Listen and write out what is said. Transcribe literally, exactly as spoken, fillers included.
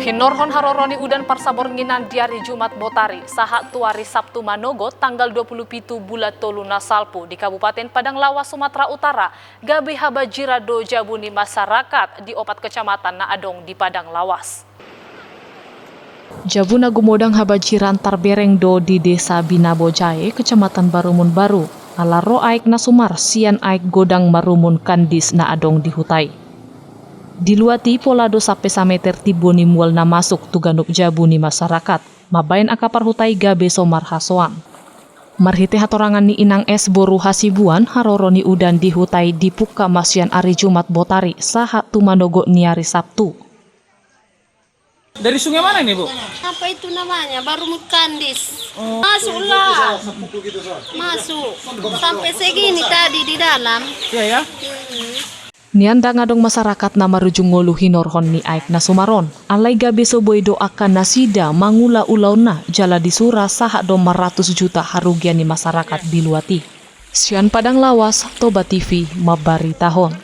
Hinorhon haroro ni udan parsabornginan di ari Jumat botari sahat tu ari Sabtu manogot tanggal dua puluh pitu bulan tolu na salpu di Kabupaten Padang Lawas, Sumatera Utara, gabe habanjiran do jabu ni masyarakat di opat kecamatan na adong di Padang Lawas. Jabu na gumodang habanjiran tarbereng do di Desa Binabojae, Kecamatan Barumun Baru, ala ro aek na sumar sian aek godang marumun kandis na adong di huta i. Diluat i pola do sampe sameter timbo ni mual na masuk tu ganup jabu ni masyarakat, mambaen angka parhuta i gabe so marhasoan. Marhite hatorangan ni Inang S boru Hasibuan, haroro ni udan di huta i dipungka ma sian ari Jumat botari sahat tu manogot ni ari Sabtu. Dari sungai mana ini, Bu? Apa itu namanya? Barumun Kandis. Oh. Masuklah. Masuk. Sampai segini tadi di dalam. Iya, ya. Mm-mm. Nian ndang adong masyarakat na marujung ngolu hinorhon ni aek na sumar on. Alai gabe so boi do angka nasida mangula ulaonna jala disura sahat do maratus juta harugian ni masyarakat diluat i. Sian Padang Lawas, Toba T V mambaritahon.